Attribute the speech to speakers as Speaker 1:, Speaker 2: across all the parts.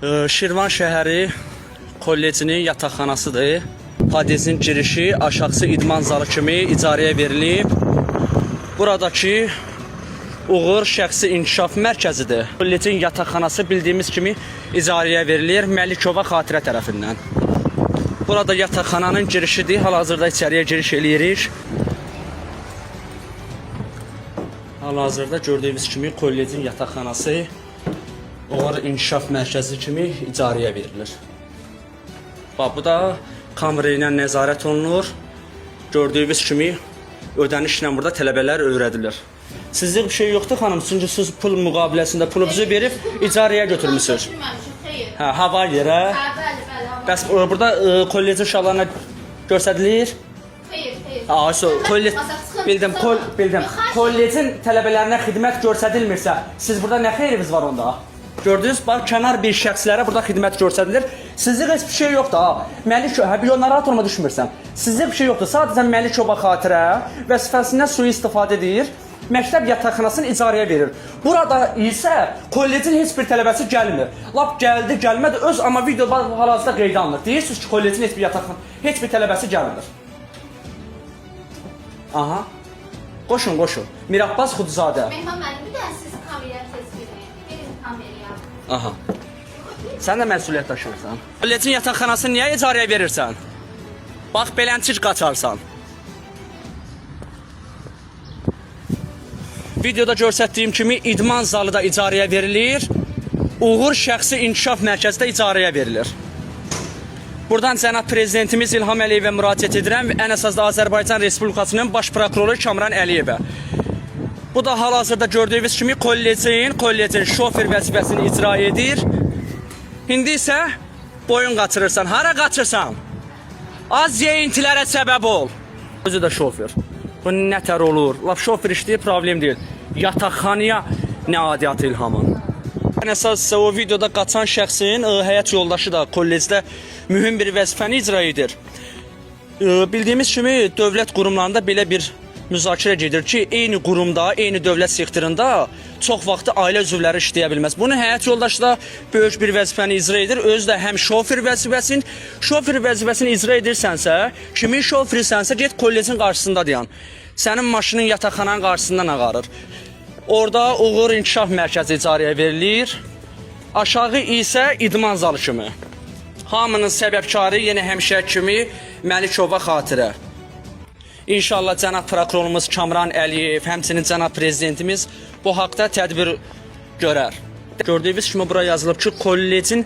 Speaker 1: Şirvan şəhəri kollecinin yataqxanasıdır. Podyezdin girişi, aşağısı idman zalı kimi icarəyə verilib. Buradakı Uğur Şəxsi İnkişaf Mərkəzidir. Kollecin yataqxanası bildiyimiz kimi icarəyə verilir Məlikova Xatirə tərəfindən. Burada yataqxananın girişidir. Hal-hazırda içəriyə giriş eləyirik. Hal-hazırda gördüyünüz kimi kollecin yataqxanası Uğur İnkişaf Mərkəzi kimi icarəyə verilir. Bax, bu da kamera ilə nəzarət olunur. Gördüyünüz kimi ödənişlə burada tələbələr öyrədilir. Sizlik bir şey yoxdur xanım, çünki siz pul müqaviləsində pulunuzu verib icarəyə götürmüsünüz.
Speaker 2: Götürməmişik, xeyr.
Speaker 1: Hə, hava yerə.
Speaker 2: Hə, bəli, bəli. Hava.
Speaker 1: Bəs burada kollecin uşaqlarına göstərilir?
Speaker 2: Xeyr, xeyr.
Speaker 1: Aa, so, kollec
Speaker 2: Çıxın,
Speaker 1: bildim,
Speaker 2: çıxın.
Speaker 1: kol bildim.
Speaker 2: Yox, xahiş
Speaker 1: Kollecin tələbələrinə xidmət göstərilmirsə, siz burada nə xeyriniz var onda? Gördünüz, bax kənar bir şəxslərə burada xidmət göstərilir. Sizlik heç bir şey yoxdur ha. Məlik, hə bir narahat olma düşmürsən. Sizlik bir şey yoxdur. Sadəcə Məlikova xatirə vəzifəsindən sui-istifadə edir. Məktəb yataqxanasını icarəyə verir. Burada isə kollecin heç bir tələbəsi gəlmir. Lap gəldi, gəlmədi öz amma video hal-hazırda qeydə alınır. Deyirsiniz ki, kollecin heç bir yataqxana, heç bir tələbəsi gəlmir. Aha. Qoşun, qoşun. Mirabbas Xudzadə.
Speaker 2: Mehman müəllim, bir dənə siz kameraya tez verin. Verin kameraya.
Speaker 1: Aha. Sən də məsuliyyət daşıyırsan. Kollecin yataqxanasını niyə icarəyə verirsən? Bax belənçik qaçarsan. Videoda göstərdiyim kimi idman zalı da icarəyə verilir. Uğur Şəxsi İnkişaf Mərkəzi də icarəyə verilir. Buradan cənab prezidentimiz İlham Əliyevə müraciət edirəm və ən əsas da Azərbaycan Respublikasının baş prokuroru Kamran Əliyevə. Bu da hal-hazırda gördüyünüz kimi kollecin şofer vəzifəsini icra edir. İndi isə boyun qaçırırsan. Hara qaçırsan? Az yeyintilərə səbəb ol. Özü də şofer. Bu nətər olur? Lap şofer işləyir, problem deyil. Yataqxanaya nə adiyyatı İlhamın? Ən əsas isə o videoda qaçan şəxsin həyat yoldaşı da kollecdə mühüm bir vəzifəni icra edir. Bildiyimiz kimi dövlət qurumlarında belə bir müzakirə gedir ki, eyni qurumda, eyni dövlət sektorunda çox vaxtı ailə üzvləri işləyə bilməz. Bunu həyat yoldaşı da böyük bir vəzifəni icra edir. Özü də həm şofer vəzifəsini, şofer vəzifəsini icra edirsənsə, kimin şoferisənsə get kollecin qarşısında dayan. Sənin maşının yataqxananın qarşısından ağarır. Orada Uğur İnkişaf Mərkəzi icarəyə verilir. Aşağı isə idman zalı kimi. Hamının səbəbkarı yenə həmişə kimi Məlikova Xatirə. İnşallah cənab prokurorumuz Kamran Əliyev, həmçinin cənab prezidentimiz bu haqda tədbir görər. Gördüyünüz kimi bura yazılıb ki, kollecin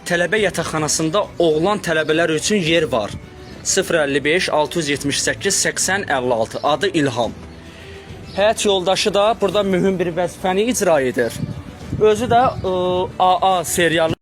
Speaker 1: tələbə yataqxanasında oğlan tələbələr üçün yer var. 055 678 80 56 adı İlham. Həyat yoldaşı da burada mühüm bir vəzifəni icra edir. Özü də AA serialı